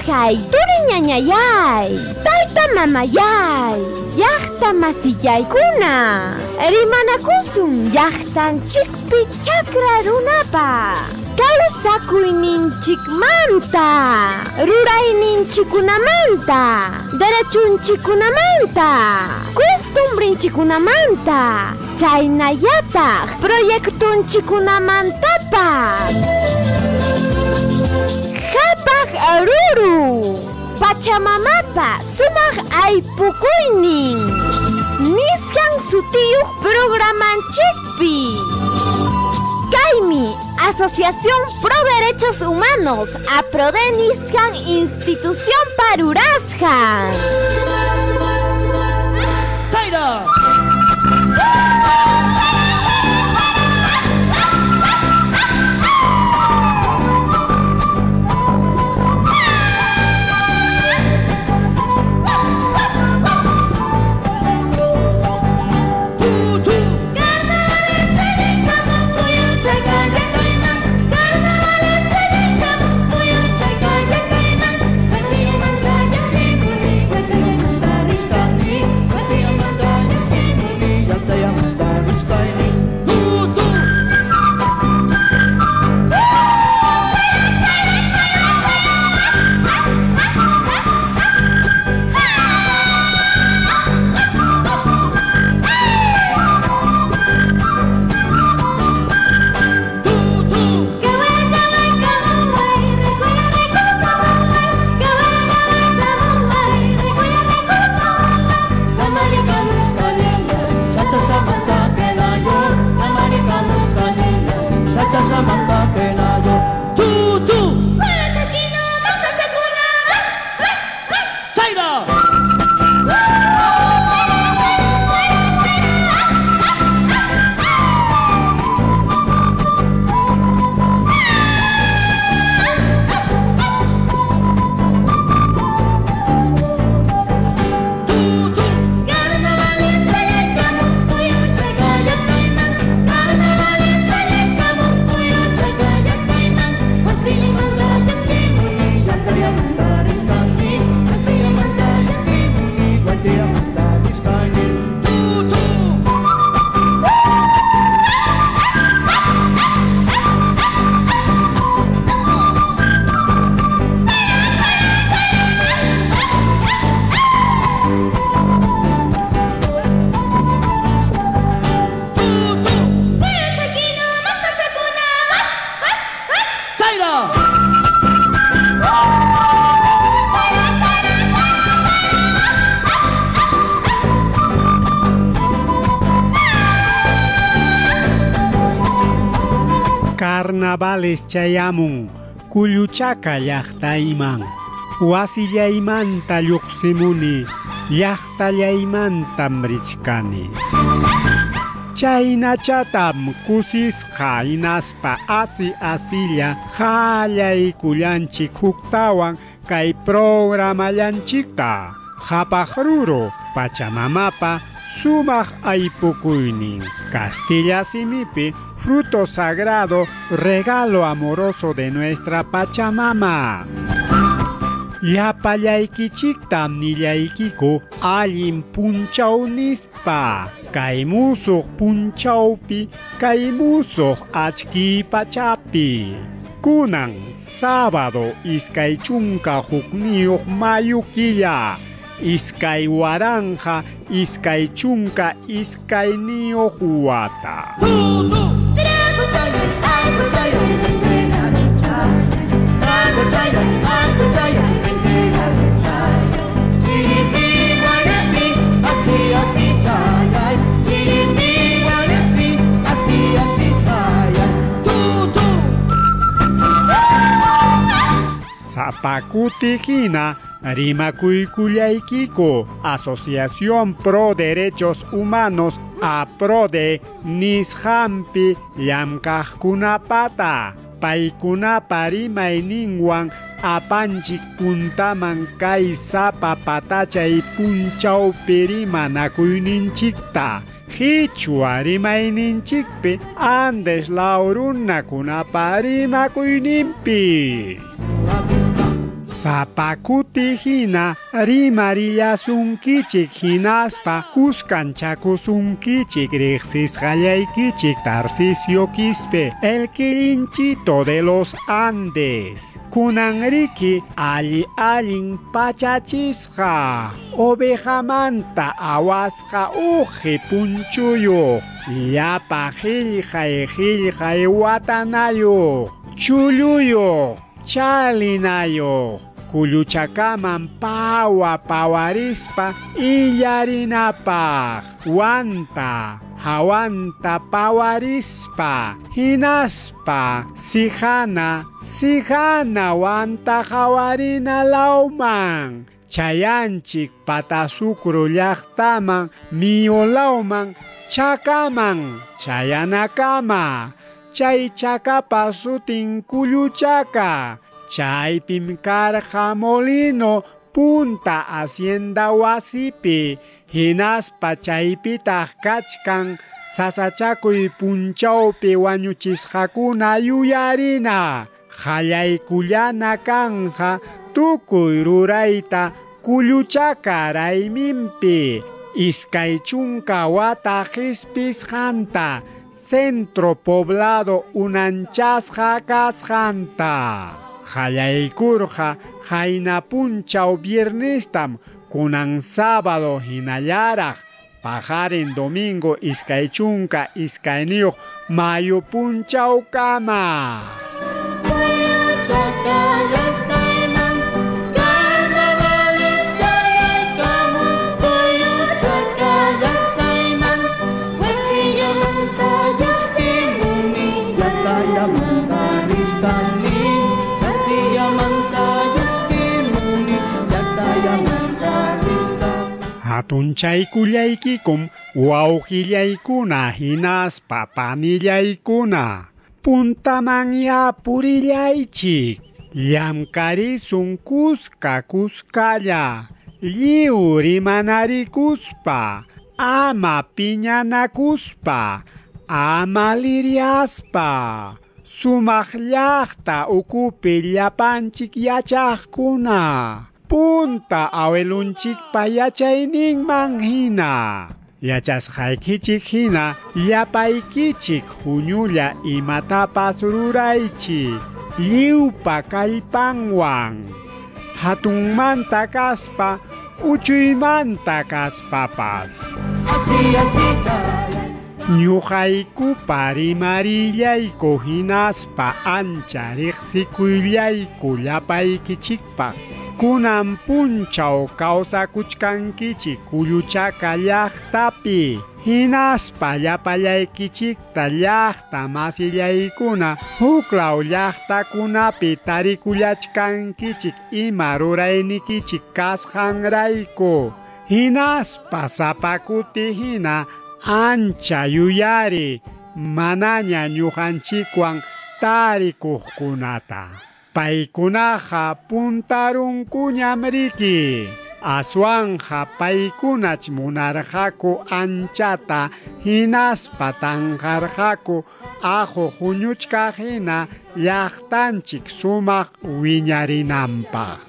Taytashay, turi ñañayay, tayta mamayay, llaqta masillaykuna, rimanakusun llaqtanchikpi chakra runapa kawsakuyninchikmanta, rurayninchikunamanta, derechunchikunamanta, costumbrinchikunamanta, chaynallataq proyectunchikunamantapas. Qhapaq ruru, Pachamamapa sumaq aypukuynin, nisqan sutiyuq programanchikpi. Kaymi Asociación Pro Derechos Humanos, APRODE nisqan institución parurasqan. ¡Chayra! Carnavales chayamun, Kulluchaka llaqtayman, wasillaymanta lluqsimuni, llaqtallaymantam richkani. Chaynachatam kusisqa hinaspa asi asilla qallaykullanchik huktawan kay programallanchikta. Qhapaq ruru Pachamamapa sumaq aypukuynin, Castilla simipi, fruto sagrado, regalo amoroso de nuestra Pachamama. Llapallaykichiktam nillaykiku allin punchaw nispa, kay musuq punchawpi, kay musuq achkiy pachapi. Kunan sábado 21 mayu killa, 2022 wata. Sapakuti hina rimakuykullaykiko Asociación Pro Derechos Humanos APRODE nisqanpi llamkaqkunapata paykunapa rimayninwan apanchik puntaman kay sapa patachay punchawpi rimanakuyninchikta Qichwa rimayninchikpi Andes law runakunapa rimakuyninpi. Sapa kuti hina rimarillasunkichik hinaspa kuskanchakusunkichik riqsisqallaykichik Tarcisio Quispe, el Quilinchito de los Andes. Kunanriki alli allin pachachisqa, ovejamanta awasqa uqi punchuyuq, llapa qillqay qillqay watanayuq, chulluyuq, chalinayuq, kulluchakaman pawa pawarispa illarinapaq, wanta, hawanta pawarispa, hinaspa, sijana, sijana wanta hawarina lawman, chayanchik patasucro llaqtaman, miolawman, chakaman, chayanakama, chay chakapa sutin kulluchaka, chaypim karqa molino punta hacienda wasipi, hinaspa chaypitaq kachkan sasachakuy punchawpi wañuchisqakuna yuyarina, qallaykullana kanja tukuy rurayta kulluchaka rayminpi, iskay chunka wata qhispisqanta, centro poblado unanchasqa kasqanta. Qallaykurqa qayna punchaw viernestam, kunan sábado hinallaraq, paqarin domingo 22 mayo punchawkama. Hatunchaykullaykikum wawqillaykuna hinaspa panillaykuna. Puntamanya purillaychik, llamkarisun kuska kuskalla, lliw rimanarikuspa, ama piñanakuspa, ama liriaspa, sumaq llaqta ukupi llapanchik yachaqkuna, punta awelunchikpa yachayninman hina. Yachasqaykichik hina llapaykichik huñulla imatapas ruraychik, lliwpa kallpanwan, hatunmanta kaspa, uchuymanta kaspapas. Ñuqaykupa rimarillayku hinaspa ancha riqsikuyllayku llapaykichikpaq. Kunan punchaw kawsakuchkankichik kulluchaka llaqtapi, hinaspa llapallaykichikta llaqta masillaykuna huklaw llaqtakunapi tarikullachkankichik ima ruraynikichik kasqanrayku, hinaspa sapa kuti hina ancha yuyari manaña ñuqanchikwan tarikuqkunata. Paykunaqa puntarunkuñam riki, aswanja paykunach munarqaku anchata hinaspa tanqarqaku aqu huñuchkaq hina llaqtanchik sumaq wiñarinanpaq.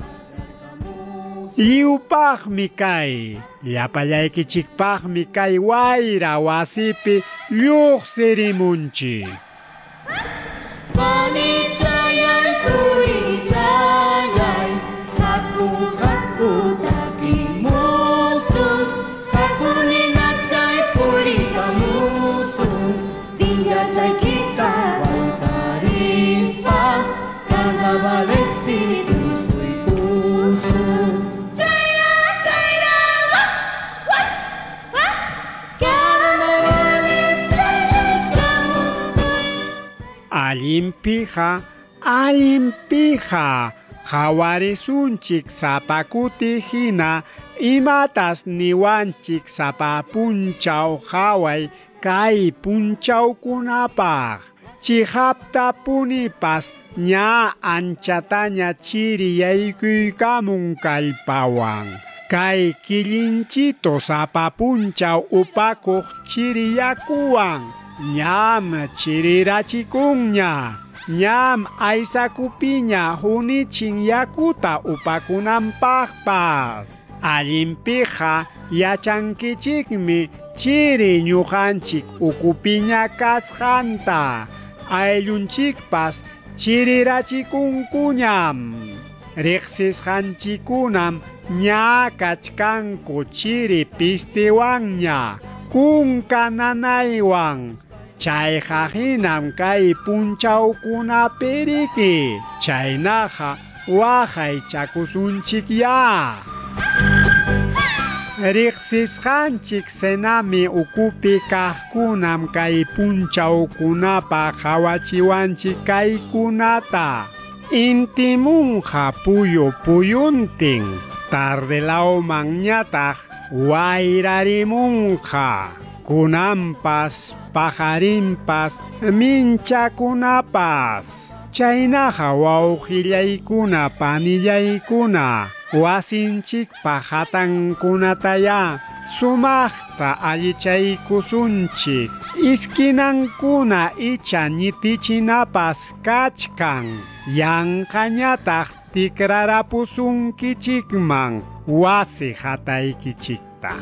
Lliwpaqmi kay, llapallaykichikpaqmi kay wayra wasipi lluqsirimunchik. Allinpiqa, allinpiqa, qhawarisunchik sapa kuti hina imatas niwanchik sapa punchaw qhaway kay punchawkunapaq. Chihaptapunipas ña anchataña chiri yaykuykamun kallpawan. Kay killinchito sapa punchaw upakuq chiri yakuwan. Ñam chirirachikunña. Ñam aysakupiña hunichin yakuta upakunanpaqpas. Allinpiqa yachankichikmi chiri ñuqanchik ukupiña kasqanta. Ayllunchikpas chirirachikunkuñam. Riqsisqanchikunam ña kachkanku chiri pistiwanña, kunka nanaywan. Chayqa hinam kay punchawkunapiriki. Chaynaqa waqaychakusunchikya. Riqsisqanchik cenami ukupi kaqkunam kay punchawkunapa qawachiwanchik kaykunata. Intimunqa puyu puyuntin, tardelawmanñataq wayrarimunqa. Kunanpas, paqarinpas, minchakunapas. Chaynaqa wawqillaykuna, panillaykuna, wasinchikpa hatankunataya sumaqta allichaykusunchik. Iskinankuna icha ñitichinapas kachkan. Yanqañataq tikrarapusunkichikman wasi hataykichikta.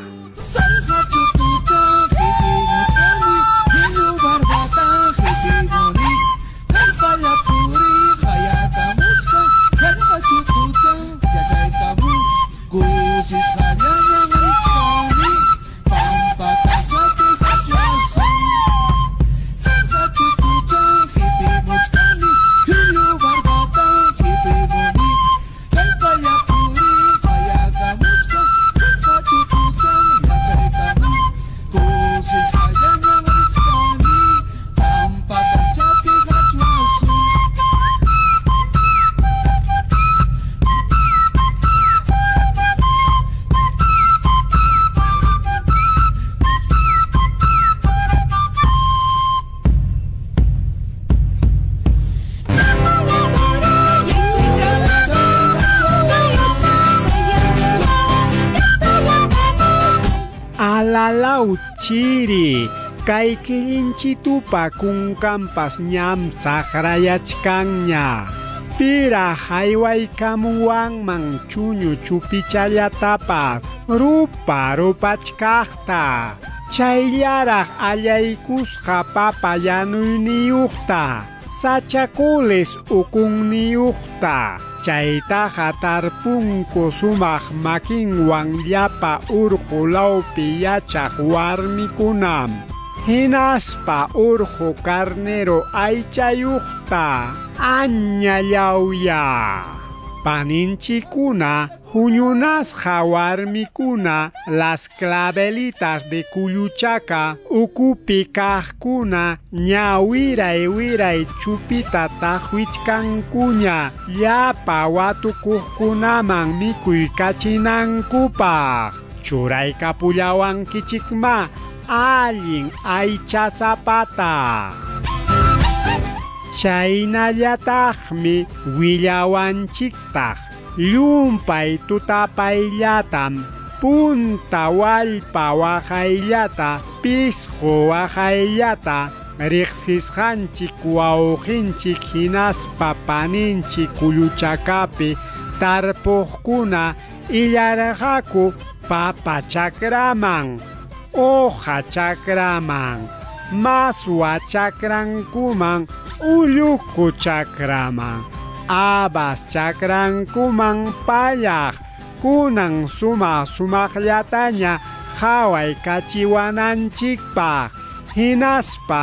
Alalaw chiri, kay killinchitupa kunkanpas ñam saqrayachkanña. Pira haywaykamuwanman chuñu chupichallatapas rupa rupachkaqta. Chayllaraq allaykusqa papa yanuyniyuqta, sachakules ukunniyuqta. Chaytaqa tarpunku sumaq makinwan llapa urqu lawpi yachaq warmikunam. Hinaspa urqu carnero aychayuqta añallawya. Paninchikuna, huñunasqa warmikuna, las clavelitas de Kulluchaka, ukupi kaqkuna, ña wiray wiray chupita taqwichkankuña, llapa watukuqkunaman mikuykachinankupaq. Churaykapullawankichikma allin aychasapata. Chaynallataqmi willawanchiktaq llumpay tutapayllatam punta wallpa waqayllata pisqu waqayllata riqsisqanchik wawqinchik hinaspa paninchik Kulluchakapi tarpuqkuna illarqaku papa chakraman, hoja chakraman, maswa chakrankuman, ulluku chakraman, habas chakrankuman pallaq, kunan sumaq sumaqllataña qhawaykachiwananchikpaq, hinaspa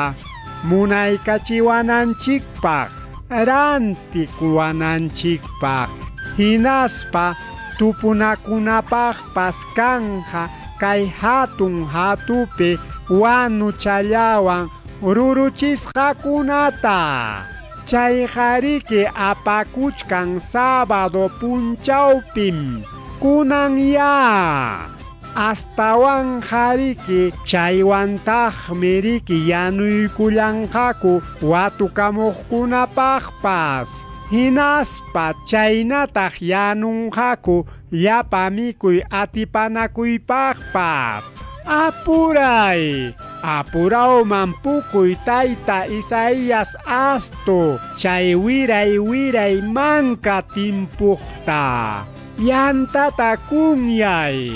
munaykachiwananchikpaq, rantikuwananchikpaq, hinaspa tupunakunapaqpas kanja kay hatun hatupi wanuchallawan ruruchisqakunata. Chayqariki apakuchkan sábado punchawpim kunan ya. Astawanqa riki chaywantaqmi riki yanuykullanqaku watukamuqkunapaqpas. Hinaspa chaynataq yanunqaku llapa mikuy atipanakuypaqpas. Apuray! Apurawman pukuy tayta Isaías Asto, chay wiray wiray manka timpuqta. Yantata kunyay.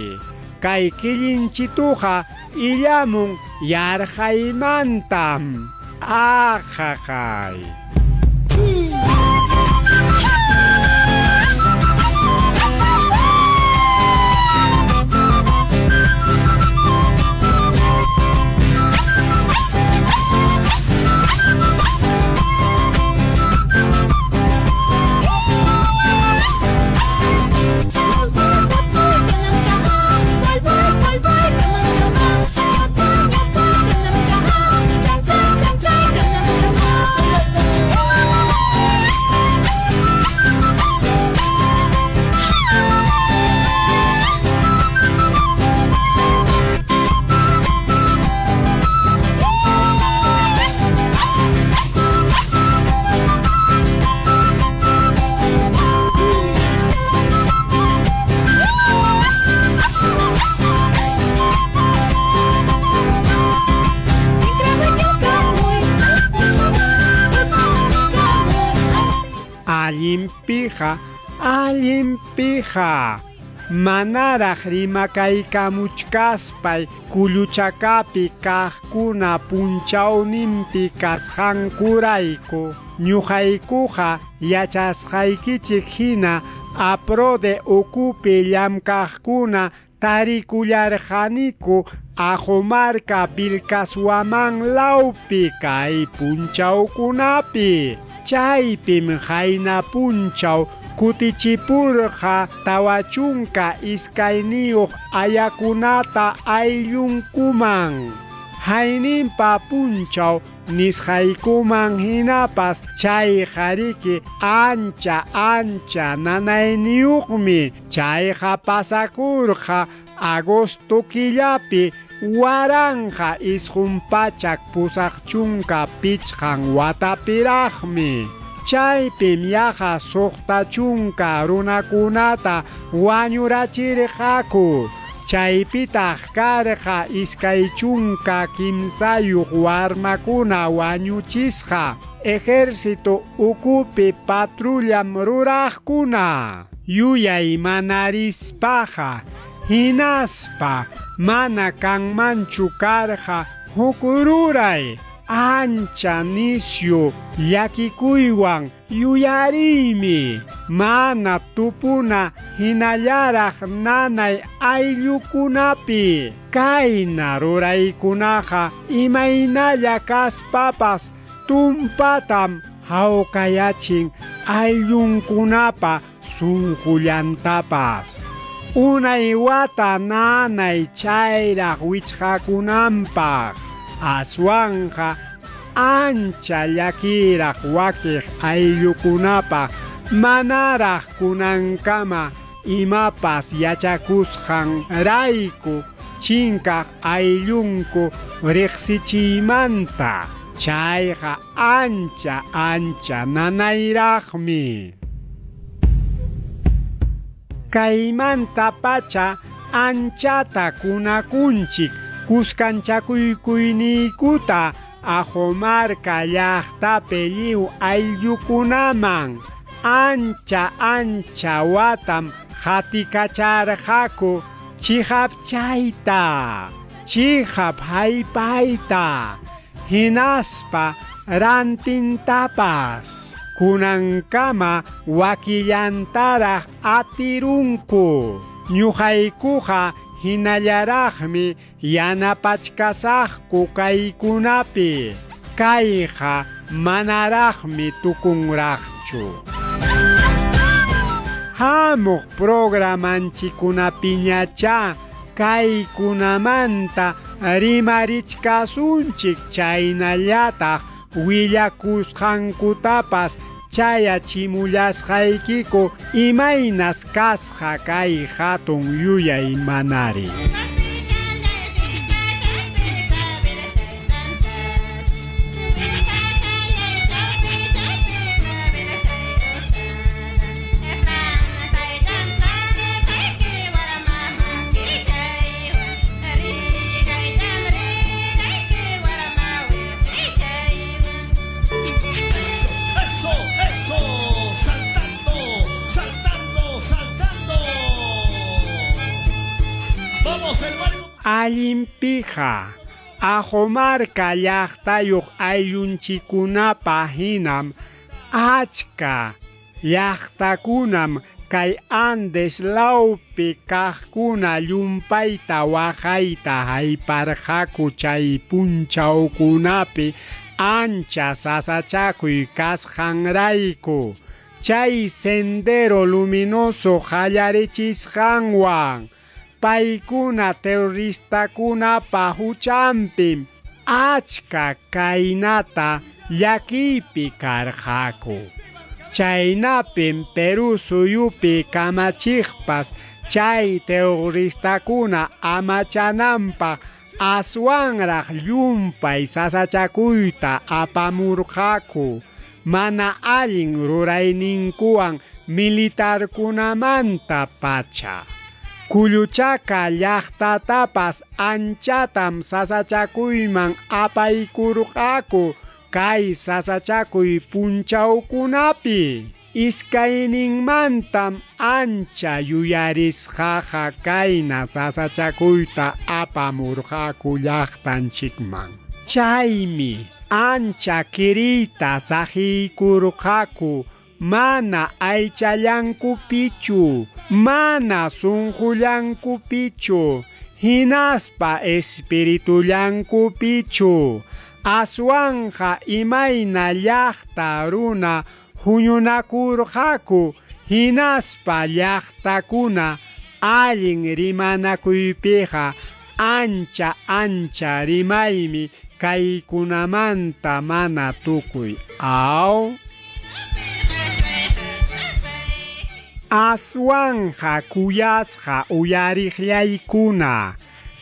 Kay killinchituqa illamun yarqaymantam. Aqaqay. Allinpiqa, allinpiqa. Manaraq rimakaykamuchkaspay kulluchakapi kaqkuna punchawninpi kasqankurayku. Ñuqaykuqa yachasqaykichik hina APRODE ukupi llamkaqkuna tarikullarqaniku Ajomarca Vilcashuamán lawpi kay punchawkunapi. Chaypim qayna punchaw kutichipurqa 42 ayakunata ayllunkuman. Hayninpa punchaw nisqaykuman hinapas chayqa riki ancha ancha nanayniyuqmi. Chayqa pasakurqa agosto killapi 1985 watapiraqmi. Chaypim yaqa 60 runakunata wañurachirqaku. Chaypitaq karqa 23 warmakuna wañuchisqa. Ejército ukupi patrullam ruraqkuna. Yuyay manarispaqa hinaspa mana kanmanchu karqa huk ruray. Ancha nisyu llakikuywan yuyariymi. Mana tupuna hinallaraq nanay ayllukunapi. Kayna ruraykunaqa imaynalla kaspapas tumpatam hawkayachin ayllunkunapa sunqullantapas. Unay wata nanay chayraq wichqakunanpaq. Aswanqa ancha llakiraq wakiq ayllukunapaq manaraq kunankama imapas yachakusqan rayku chinkaq ayllunku riqsichiymanta. Chayqa ancha ancha nanayraqmi. Kaymanta pacha anchata kunakunchik kuskanchakuykuyniykuta Ajomarca llaqtapi lliw ayllukunaman. Ancha ancha watam qatikacharqaku chihapchayta, chihap haypayta, hinaspa rantintapas. Kunankama wakillantaraq atirunku. Ñuqaykuqa hinallaraqmi yanapachkasaqku kaykunapi. Kayqa manaraqmi tukunraqchu. Hamuq programanchikkunapiñachá kaykunamanta rimarichkasunchik chaynallataq willakusqankutapas chayachimullasqaykiku imaynas kasqa kay hatun yuyay manari. Allinpiqa Ajomarca llaqtayuq ayllunchikunapa hinam achka llaqtakunam kay Andes lawpi kaqkuna llumpayta waqayta hayparqaku chay punchawkunapi ancha sasachakuy kasqanrayku. Chay sendero luminoso qallarichisqanwan paykuna terroristakunapa huchanpim achka kaynata llakiypi karqaku. Chaynapim Perú suyupi kamachiqpas chay terroristakuna amachananpaq aswanraq llumpay sasachakuyta apamurqaku mana allin rurayninkuwan militarkunamanta pacha. Kulluchaka llaqtatapas anchatam sasachakuyman apaykurqaku kay sasachakuy punchawkunapi. Iskayninmantam ancha yuyarisqaqa kayna sasachakuyta apamurqaku llaqtanchikman. Chaymi ancha kiriyta saqiykurqaku mana aychallankupichu, mana sunqullankupichu, hinaspa espiritullankupichu. Aswanja imayna llaqta runa huñunakurqaku hinaspa llaqtakuna allin rimanakuypiqa ancha ancha rimaymi kaykunamanta mana tukuy aw. Aswanja kuyasqa uyariqllaykuna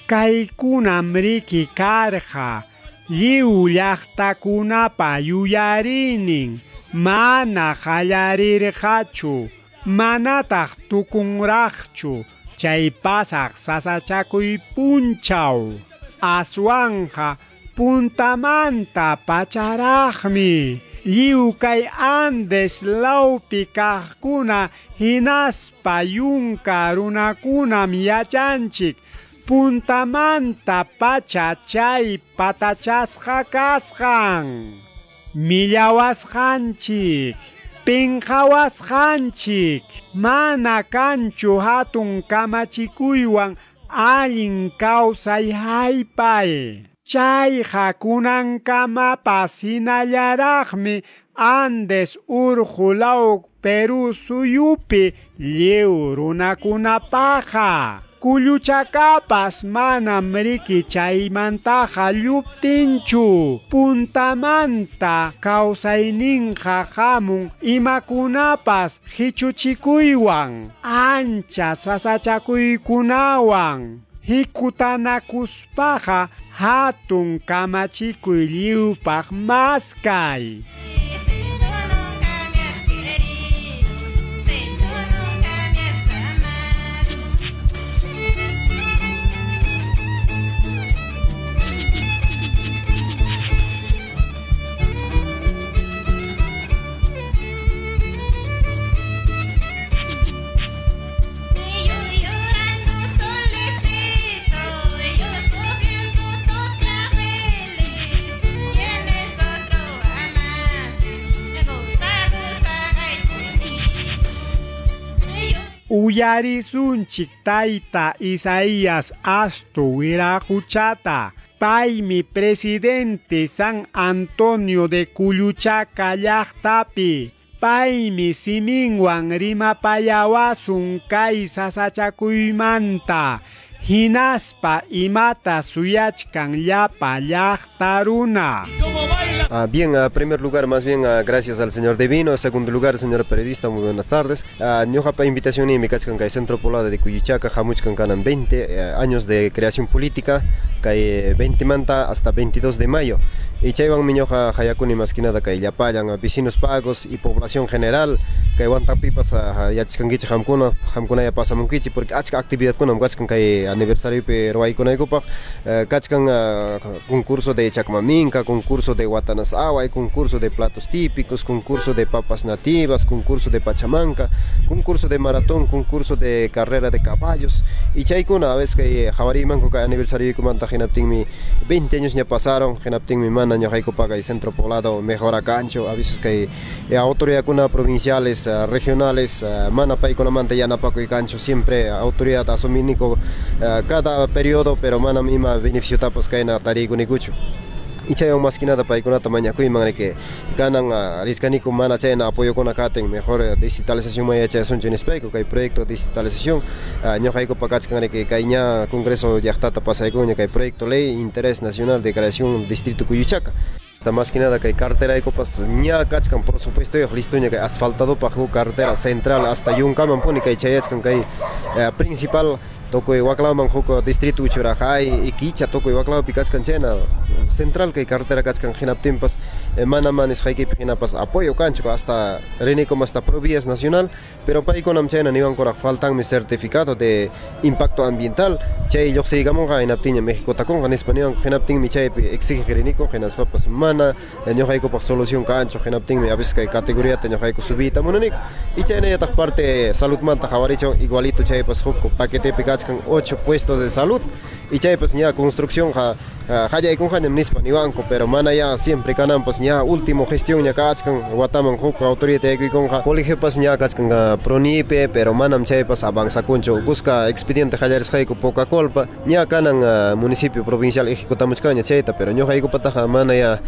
kaykunam riki karqa lliw llaqtakunapa yuyarinin mana qallarirqachu manataq tukunraqchu chay pasaq sasachakuy punchaw. Aswanja puntamanta pacharaqmi lliw kay Andes lawpi kaqkuna hinaspa yunka runakunam yachanchik puntamanta pacha chay patachasqa kasqan. Millawasqanchik, pinqawasqanchik, mana kanchu hatun kamachikuywan allin kawsay haypay. Chayqa kunankamapas hinallaraqmi Andes urqu law Perú suyupi lliw runakunapaqa. Kulluchakapas manam riki chaymantaqa lluptinchu. Puntamanta kawsayninqa hamun imakunapas hichuchikuywan, ancha sasachakuykunawan. Hikutanakuspaqa hatun kamachikuy lliwpaq maskay. Uyarisunchik tayta Isaías Asto Wiraquchata. Paymi presidente San Antonio de Kulluchaka llaqtapi. Paymi siminwan rimapayawasun kay sasachakuymanta. Hinaspa imata suyachkan llapa llaqta runa. Bien, en primer lugar, más bien, gracias al señor Divino. En segundo lugar, señor periodista, muy buenas tardes. Ñuqapa invitación y mi kachkan kay Centro Poblado de Kulluchaka, hamuchkan kanan 20 años de creación política, kay 20 manta hasta 22 de mayo. Y chaywan mi ñuqa hayakuni más que nada kay llapallan, vecinos pagos y población general, Kay Huantapipas yachasqankichik qamkunaya pasamunkichik porque achka actividadkunam kachkan kay aniversariopi ruwaykunaykupaq kachkan concurso de chacmaminka, concurso de watanas away, concurso de platos típicos, concurso de papas nativas, concurso de pachamanca, concurso de maratón, concurso de carrera de caballos y chaykuna a veces kay qhawarimanku kay aniversarioykumanta hinaptinmi 20 años ña pasaron, hinaptinmi mana ñuqaykupa kay centro poblado mejora kanchu, a veces kay autoridadkuna provinciales, regionales, mana paykunamanta yanapakuy kanchu, siempre autoridad asuminiku cada periodo, pero manam ima beneficiotapas kayna tariykunikuchu. Y chaywan más que nada paykunata mañakuyman riki kanan richkaniku mana chayna apoyokuna katin mejor digitalización man yachasunchik nispayku kay proyecto de digitalización ñuqaykupa kachkan riki kay ña congreso llaqtata pasaykuña kay proyecto ley interés nacional de creación distrito Cuyuchaca. Más que nada kay carteraykupas ña kachkan por supuesto listoña kay asfaltadopaq huk carretera central hasta Yunkaman puni kay chayachkan kay principal tukuy waklawman huk distrito Uchurajay, Iquicha tukuy waklawpi kachkan chayna central kay carretera kachkan hinaptinpas mana nisqaykipi hinapas apoyo kanchu hasta rinikum hasta Provías Nacional, pero paykunam chayna niwankuraq faltanmi certificado de impacto ambiental chay lluqsiykamunqa hinaptinña México takunqa nispa niwanku hinaptinmi chaypi exige riniku hinaspapas mana ñuqaykupaq solución kanchu hinaptinmi a veces kay categoriata ñuqayku subiyta munaniku y chaynallataq parte saludmanta qhawarichwan igualito chaypas huk paquetepi kachkan 8 puestos de salud y chaypas ña construcción qallaykunqañam nispa niwanku pero mana ya siempre kananpas ña último gestión ña kachkan wataman huk autoridad yaykuykunqa colegiopas ña kachkan Pronipe pero manam chaypas avanzakunchu kuska expediente qallarisqayku poca colpa ña kanan municipio provincial ejecutamuchkaña chayta pero ñuqaykupataqa mana ya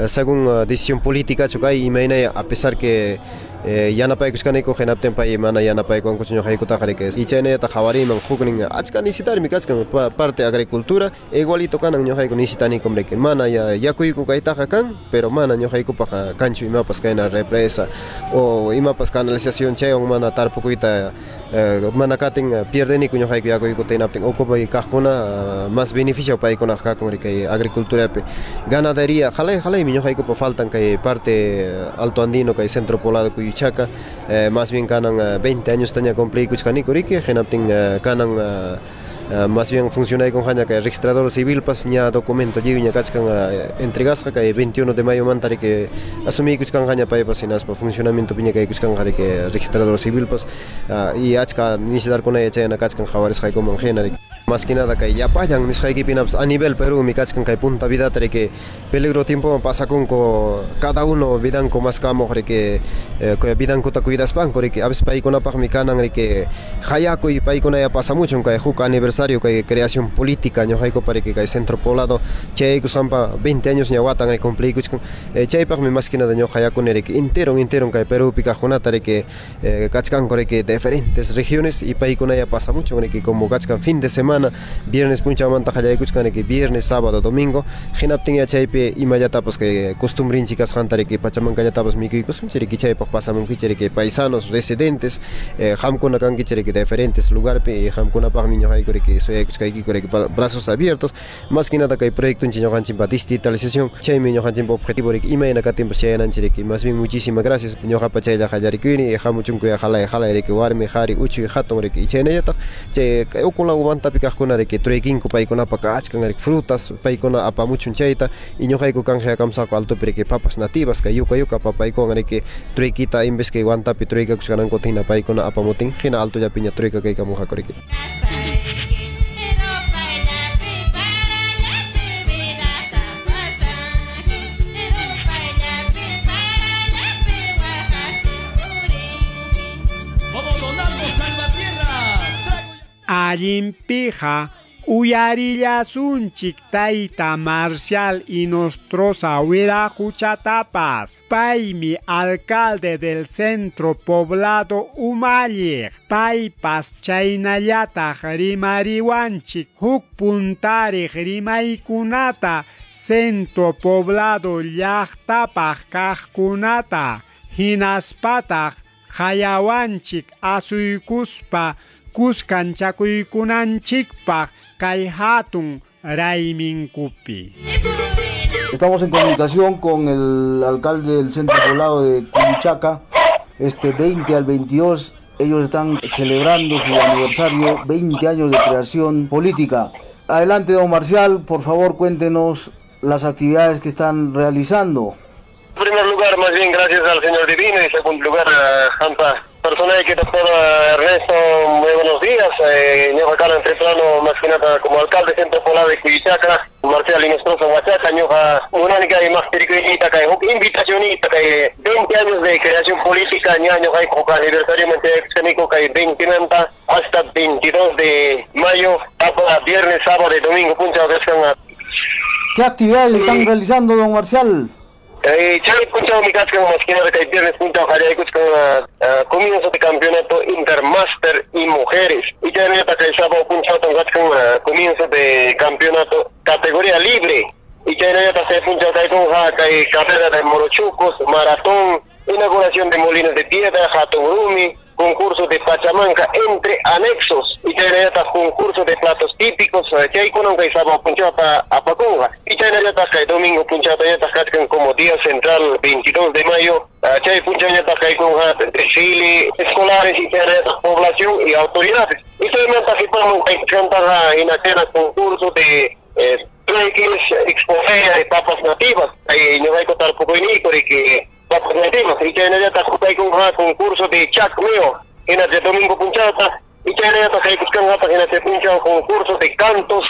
según decisión política kay imaynaya a pesar que yanapaykuchkaniku hinaptin pay mana yanapaykuwankuchu ñuqaykutaqa riki y chaynallataq qhawariman huknin achka necesitarmi kachkan parte agricultura igualito kanan ñuqayku necesitanikum riki mana ya yakuyku kaytaqa kan pero mana ñuqaykupaq kanchu imapas kayna represa o imapas canalización chaywan mana tarpukuyta mana katin pierdeniku ñuqayku yakuykuta hinaptin ukupay kaqkuna más beneficio paykunaq kakun riki kay agriculturapi ganadería jalay jalaymi ñuqaykupa faltan kay parte alto andino kay centro poblado Cuyuchaca más bien kanan 20 años taña cumpliykuchkaniku riki hinaptin kanan más bien funcionaykunqaña kay registrador civil pas ña documento lliwña kachkan entregasqa kay 21 de mayo manta riki asumiykuchkanqaña paypas hinaspa funcionamiento piña kaykuchkanqa riki registrador civil pas y achka necesidadkunaya chayna kachkan qhawarisqaykuman hina riki. Más que nada kay llapallan nisqaykipinapas a nivel Perú mi kachkan kay punta vidata riki peligro tiempoman pasakunku cada uno vidanku maskamuq riki vidankuta cuidaspanku riki a veces paykunapaqmi kanan riki hayakuy paykunaya pasamuchun kay huk aniversario kay creación política ñuqaykupa riki kay centro poblado chayaykusqanpa 20 años ña watan riki cumpliykuchkan chaypaqmi más que nada ñuqa hayakuni riki entero kay Perúpi kaqkunata riki kachkanku riki diferentes regiones y paykunaya pasamuchun riki como kachkan fin de semana viernes punchawmanta qallaykuchkan riki viernes, sábado, domingo hinaptin chaypi imallatapas kay costumbrinchik kasqanta riki pachamankallatapas mikuykusunchik riki chaypaq pasamunkichik riki paisanos residentes qamkuna kankichik riki diferentes lugarpi qamkunapaqmi ñuqayku riki suyaykuchkaykiku riki brazos abiertos más que nada kay proyectonchik ñuqanchikpa digitalización chaymi ñuqanchikpa objetivo riki imayna katinpas chayananchik riki más bien muchísimas gracias ñuqapa chaylla qallarikuyni hamuchunkuya jalay jalay riki warmi qhari uchuy hatun riki chaynallataq chay ukulaw wantapi kaqkuna riki truykinku paykunapa kachkan riki frutas paykuna apamuchun chayta y ñuqayku kanjeakamsaqku altopi riki papas nativas kay yuka yuka papaykuwan riki truykita en vez que wantapi truykakuchkanankuta hina paykuna apamutin hina altollapiña truyka kaykamunqaku riki. Allinpiqa uyarillasunchik tayta Marcial Inostroza Wiraquchatapas. Paymi alcalde del centro poblado umalliq. Paypas chaynallataq rimariwanchik huk puntariq rimaykunata centro poblado llaqtapaq kaqkunata hinaspataq hayawanchik asuykuspa kuskanchakuykunanchikpaq kay hatun rayminkupi. Estamos en comunicación con el alcalde del centro poblado de Cuyuchaca, Este 20 al 22 ellos están celebrando su aniversario, 20 años de creación política. Adelante, don Marcial, por favor cuéntenos las actividades que están realizando. En primer lugar, más bien gracias al Señor Divino, y en segundo lugar, a Jampa. Personal que doctor Ernesto, muy buenos días. Ñoja Cana Entreplano, más que nada como alcalde centro poblado de Cuyuchaca, Marcial Inostroza Huachaca, Ñoja Unánica y más periquita, que invitacionista, que 20 años de creación política, ñaño, aniversario que 20 hasta 22 de mayo, hasta viernes, sábado y domingo, puncha. ¿Qué actividades están realizando, don Marcial? Chay punchaw mi kachkan más que nada kay viernes punchaw qallaykuchkan comienzo de campeonato intermaster y mujeres. Y chaynata kay sábado punchaw kachkan comienzo de campeonato categoría libre. Y chaynata se punchaw kaykunqa kay carrera de morochucos, maratón, inauguración de molinos de piedra, jaturumi, concurso de Pachamanca entre anexos y chaynata concurso de platos típicos, chaykunan kay sábado punchawta apakunqa. Y chaynata kay domingo punchawta kachkan como día central 22 de mayo, chay punchawta kaykunqa desfile escolares y chaynata población y autoridades. Y chaynata qhipaman kaykantaqa hinachena concurso de treques, expoferia de papas nativas, kay ñuqayku tarpukuyniyku que papas nativas, y chaynallata kaykunqa concurso de chacmeo, hinaspa domingo punchawta, y chaynallata kaykuskanqataq hinaspa punchaw concurso de cantos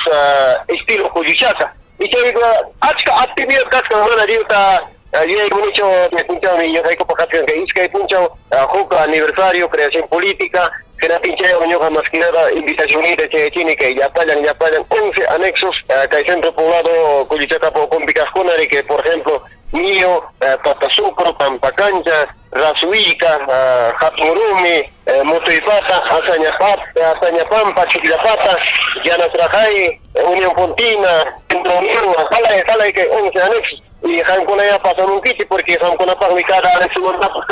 estilo Cuyuchaca. Y chayqa achka actividad kachkan mana lliwta yuyaymunichu punchawmi ñuqaykupa kachkan kay iskay punchaw huk aniversario creación política, hinaptin chaywan ñuqa más que nada invitacionita chayachini kay llapallan 11 anexos kay centro poblado Cuyuchacapa ukumpi kaqkuna que por ejemplo Mío, Patasucro, Pampacancha, Rasuica, Jaturumi, Motoipata, Azañapampa, Chiquillapata, Yanasrajay, Unión Pontina, Centro Unión, jala que 11 anexos. Y jamkuna ya pasamunkichik porque jamkunapaqmi cada anexo mandapas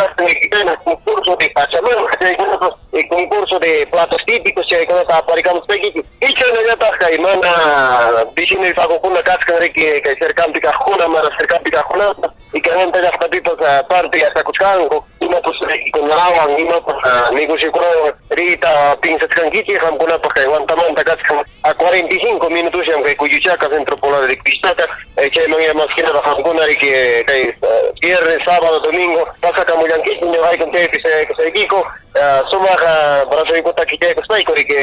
concurso de Pachamanca, concurso de platos típicos, chaykunata aparicamos pekichik. Y chaynallataq kay mana vecino ipaqukuna kachkan riki kay cercanpi kaqkuna, mana cercanpi kaqkunata, y kaymanta llaqtapipas parte yachakuchkanku, imapas kunawan, imapas negociokunawan riyta pinsachkankichik, jamkunapaq kay Huantamanta kachkan a 45 minutos kay Cuyuchaca, centro poblado de Cuyuchaca, chayman ya más que nada jamkuna riki kay viernes, sábado, domingo, pasakamullankichik, ñuqaykum chaypi sayaykusaykiku, sumaq brazoykutaki kichaykuspayku riki.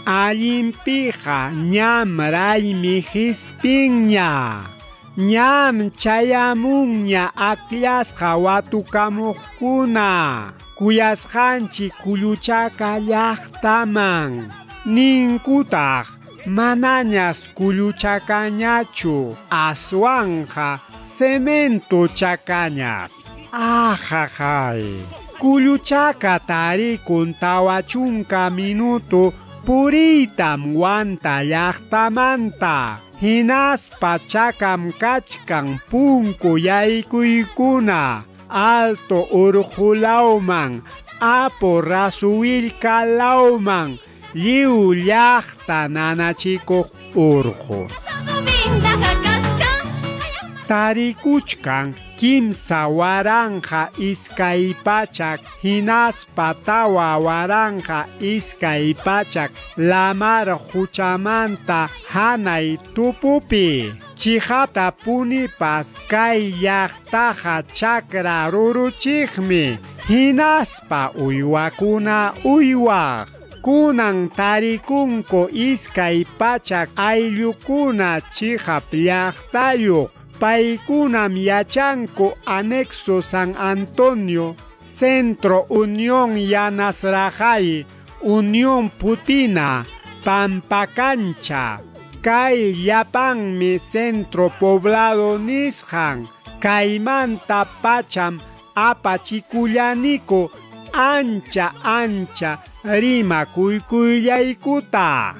Allinpiqa ñam raymi hispinña, ñam chayamunña akllashqa watukamuqkuna, kuyasqanchik Cuyuchaca llaqtaman, ninkutaq manañas Cuyuchacañachu, aswanqa cemento chakañas. Ajajay, Cuyuchaca tarikun 40 minuto puritam Huanta llaqtamanta, hinaspa chakam kachkan punku yaykuykuna, alto urqulawman, apo rasuwillka lawman, lliw llaqta nanachikuq urqu. Tarikuchkan 3,200 hinaspa 4,200 lamar huchamanta hanay tupupi. Chihata punipas kay llaqtaqa chakra ruruchiqmi, hinaspa uywakuna uywaq. Kunan tarikunku 200 ayllukuna chihap llaqtayuq. Paykunam yachanku anexo San Antonio, Centro Unión Yanasrajay, Unión Putina, Pampacancha. Kay llapanmi centro poblado nisqan. Kaymanta pacham apachikullaniko ancha ancha rimakuykuyllaykutta.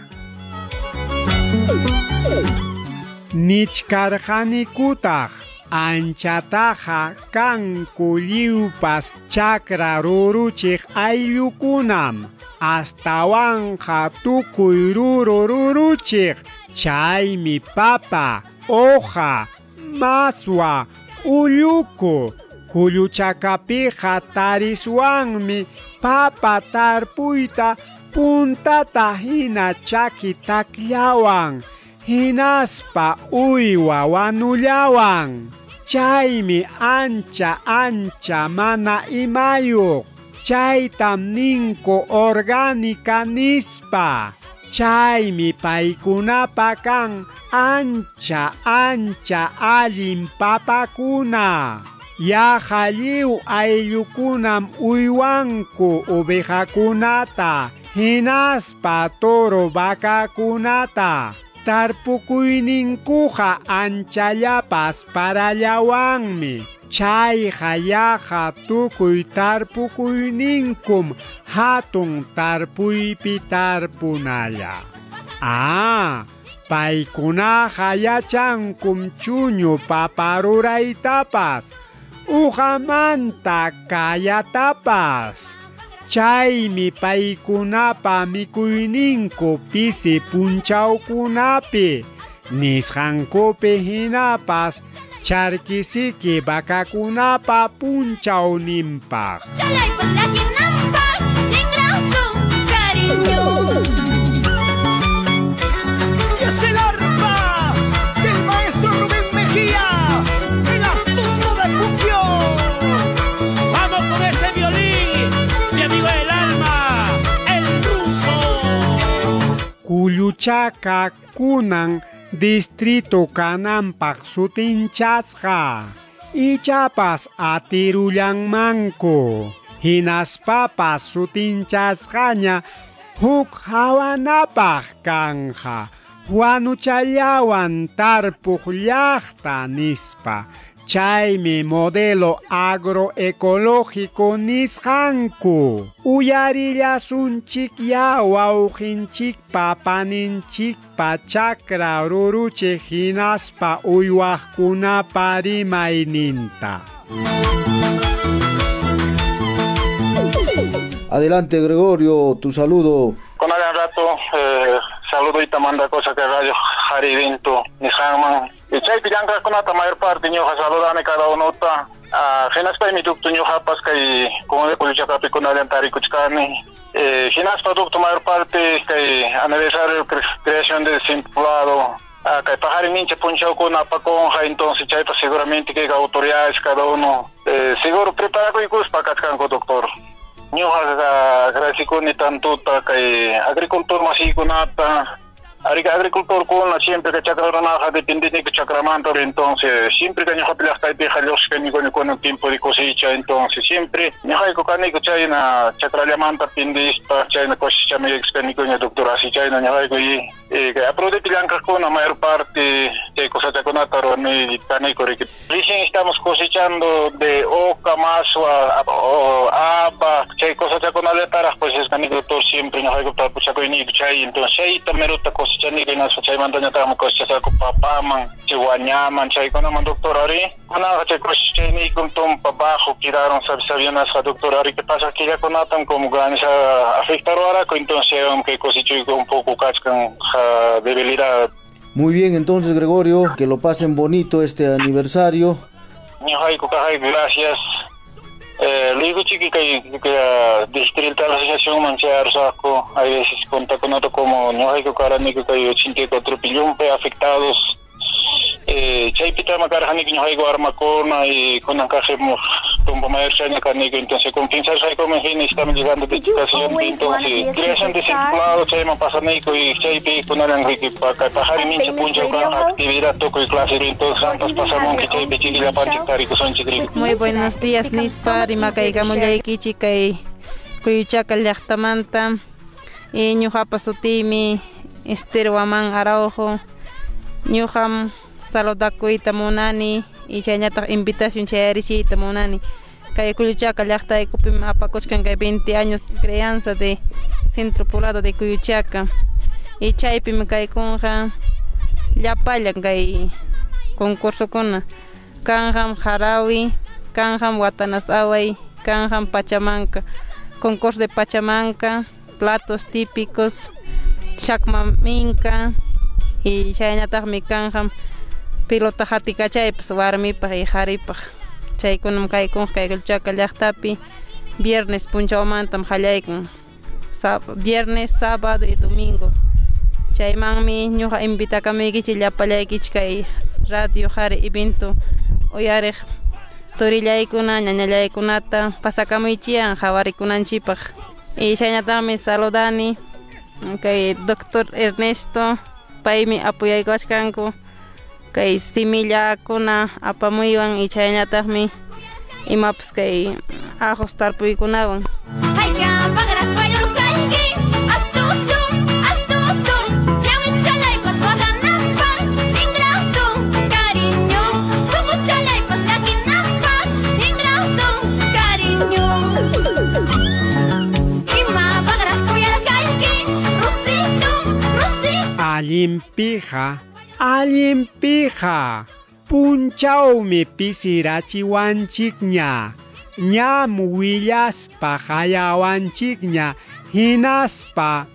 Nichkarqanikutaq anchataqa kanku lliwpas chakra ruruchiq ayllukunam, astawanqa tukuy ruru ruruchiq, chaymi papa, hoja, maswa, ulluku. Kulluchakapiqa tariswanmi papa tarpuyta puntata hina chaki takllawan, hinaspa uywa wanullawan. Chaymi ancha ancha mana imayuq. Chaytam ninku orgánica nispa. Chaymi paykunapa kan ancha ancha allin papakuna. Yaqa lliw ayllukunam uywanku ovejakunata, hinaspa toro vacakunata. Tarpukuyninkuqa anchallapas parallawanmi. Chayqa yaqa tukuy tarpukuyninkum hatun tarpuypi tarpunalla. Ah, paykunaqa yachankum chuñu papa ruraytapas, ujamanta kayatapas. Chaymi paykunapa mikuyninku pisi punchawkunapi, nisqankupi hinapas charkisiki vacakunapa punchawninpaq. Es el arpa del maestro Rubén Mejía, el astuto de Puquio. Vamos con ese violín, mi amigo del alma, el ruso. Kulluchaka kunan distrito kananpaq sutinchasqa, ichapas atirullanmanku, hinaspapas sutinchasqaña huk hawanapaq kanja, wanuchallawan tarpuq llaqta nispa. Chaymi modelo agroecológico nisqanku. Uyarillasunchik ya wawqinchikpa paninchikpa chakra ruruchiq hinaspa uywaqkunapa rimayninta. Adelante, Gregorio, tu saludo. Con algún rato, saludo y te manda cosa que radio Jarivento, Nijaman. Y chaypi llankaqkunata mayor parte ñuqa saludani cada unuta. Hinaspa mi ducto ñuqapas kay Kulluchakapi kunallan tarikuchkani. Hinaspa ducto mayor parte kay aniversario creación del poblado. Kay paqarin punchawkuna apakunqa, entonces chaypa seguramente que autoridades cada uno seguro preparakuykuspa kachkanku, doctor. Ñuqa agradecikuni tantuta kay agricultor masikunata. Agricultor kuna siempre que chakra runaqa dependeniku chakramanta, entonces siempre que ñuqapi llaqtaypiqa lluqshkani con el tiempo de cosecha, entonces siempre ñuqayku kaniku chayna chakrallamanta pindispa chayna cosechamiykushkanikuña, doctor, así chayna ñuqayku y aprodepi llankaqkuna mayor parte chay cosechakunata ruwani kaniku riki. Recién estamos cosechando de oca, maswa, haba, chay cosechakunallataraq cosechaniku, doctor, siempre ñuqayku tarpuchakuyniku chay, entonces chayta meruta cosechaniku hinaspa chaymantañataqmi cosechasaku papaman, chay wañaman, chaykunaman, doctor, ari. Kunaqa chay cosechaynikum tumpa bajo quedaron sabionasqa, doctor, ari, que pasa killakunatam como graniza afectaruaraku, entonces que cosechuyku un poco kachkan debilidad. Muy bien, entonces, Gregorio, que lo pasen bonito este aniversario. Ñuqayku kaqayku, gracias. Luego chiqui que distrital asociación manchar saco, hay veces conta con otro como ñuqayku karaniku kay 84 pillumpe afectados. Chaypitama karqaniku ñuqayku armakuna y kunan kaqemu tumpa mayor chayna kaniku, entonces compensar como en estamos llegando de entonces creación de poblado chayman pasaniku y chaypi kunalan riki paqarin mincha punchaw kan actividad tukuy clase, entonces antes pasamonki chaypi chiquillapanchik tarikusunchik riki. Muy buenos días nispa rimakaykamullaykichik kay Kulluchaka llaqtamanta. Y ñuqapa sutiymi Esther Huamán Araujo. Ñuqam saludakuyta munani y chaynataq invitación chayarichiyta munani. Kay Kulluchaca llaqtaykupim apakuchkan kay 20 años crianza de Centro Poblado de Cuyuchaca. Y chaypim kaykunqa llapallan kay concursokuna. Kanqam harawi, kanqam watanas away, kanqam pachamanka, concurso de pachamanka, platos típicos, chakma minka y chaynataqmi kanqam pilota hatikachaypas warmipaq y qaripaq. Chaykunam kaykunqa kay Kulluchaca llaqtapi viernes punchawmantam qallaykun. Viernes, sábado y domingo. Chaymanmi ñuqa invitakamuykichik llapallaykichik kay Radio Qhari Evento uyariq turillaykuna, ñañallaykunata pasakamuychiyan qhawarikunanchikpaq. Y chaynataqmi saludani kay doctor Ernesto, paymi apuyaykuwachkanku kay simillakuna apamuywan y chaynataqmi imapas kay ajos tarpuykunawan. Allinpiqa, allinpiqa, punchawmi pisirachiwanchikña, ñam willaspa hayawanchikña, hinaspa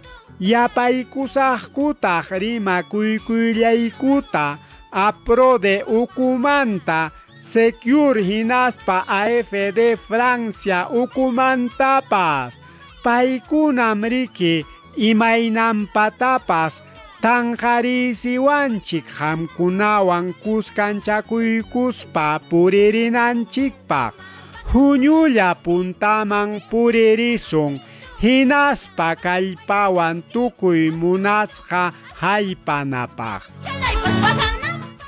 yapaykusaqkutaq rimakuykuyllaykutaq APRODE ukumanta, Secure hinaspa AFD Francia ukumantapas, paykunam riki imaynampatapas tanqarisiwanchik qamkunawan kuskanchakuykuspa puririnanchikpaq, huñulla puntaman puririsun, hinaspa kallpawan tukuy munasqa haypanapaq.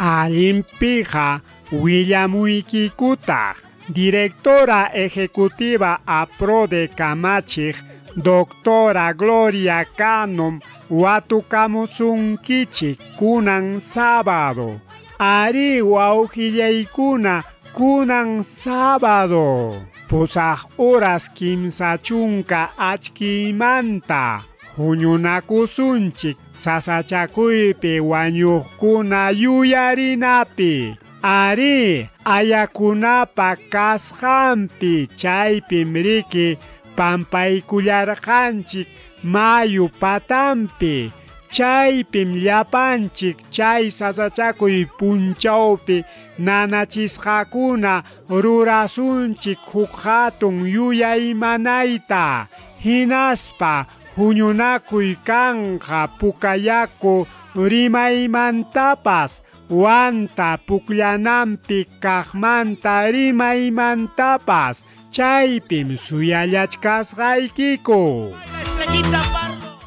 Allinpiqa willamuykikutaq, directora ejecutiva APRODE kamachiq, doctora Gloria Canom watukamusunkichik kunan sábado. Ari wawqillaykuna kunan sábado. 8 horas 30 achkiymanta. Huñunakusunchik sasachakuypi wañuqkuna yuyarinapi. Ari ayakunapa kasqanpi chaypim riki pampaykullarqanchik mayu patampi. Chaypim llapanchik chay sasachakuy punchawpi nanachisqakuna rurasunchik huk hatun yuyaymanayta. Hinaspa huñunakuy kanqa pukayaku rimaymantapas, wanta pukllananpi kaqmanta rimaymantapas, chaypim suyallachkasqaykiku.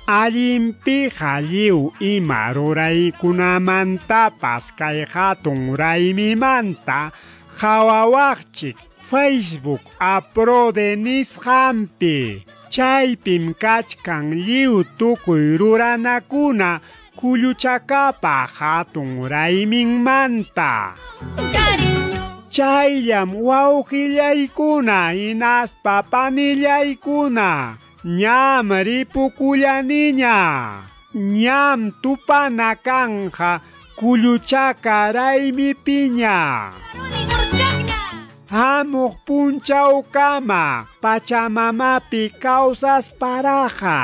Allinpiqa lliw ima ruraykunamantapas kay hatun raymimanta qhawawaqchik Facebook APRODE nisqanpi. Chaypim kachkan lliw tukuy ruranakuna Kulluchakapa hatun rayminmanta. Chayllam wawqillaykuna hinaspa panillaykuna, ñam ripukullaniña, ñam tupana kanja Kulluchaka raymipiña. Hamuq punchawkama Pachamamapi kawsasparaqa.